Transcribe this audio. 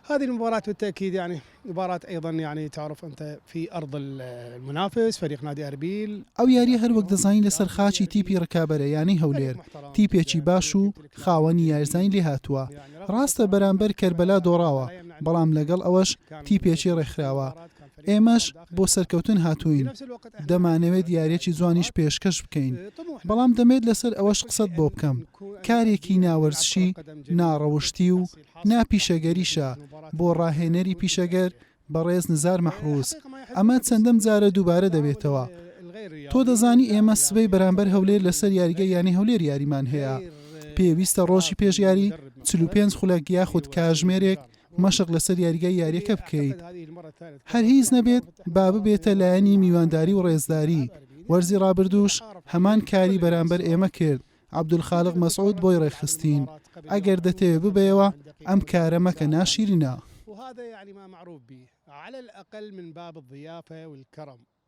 هذه المباراة بالتأكيد يعني مباراة أيضا يعني تعرف أنت في أرض المنافس فريق نادي أربيل. ئەو یارییە هەر وەک دەزانین لەسەر خاکی تیپی رکابەرە یانەی هەولێر، تیپێکی باش و خاوەنی یاریزانی لێهاتووە، راستە بەرامبەر کەربەلا دۆڕاوە، بەڵام لەگەڵ ئەوەش تیپێکی رێکخراوە، ئێمەش بۆ سەرکەوتن هاتووین، دەمانەوێت یارییەکی جوانیش پێشکەش بکەین، بەڵام دەمەوێت لەسەر ئەوەش قسەت بۆ بکەم، کارێکی ناوەرزشی، ناڕەوشتی و نا پیشەگەریشە بۆ ڕاهێنەری پیشەگەر بەڕێز نزار مەحروس، ئەمە چەندەم جارە دووبارە دەبێتەوە. تۆ دەزانی ئێمە سبەی بەرامبەر هەولێر لەسەر یاریگای یانەی هەولێر یاریمان هەیە، پێویستە ڕۆژی پێش یاری 45 خولەک یاخود کاژمێرێک مەشق لەسەر یاریگای یاریەکە بکەیت. هەر هیچ نەبێت با ببێتە لایەنی میوانداری و ڕێزداری. وەرزی ڕابردووش هەمان کاری بەرامبەر ئێمە کرد، عەبدولخالق مەسعود بۆی ڕێکخستین. ئەگەر دەتەوێ ببەیەوە ئەم کارە مەکە ناشیرینە.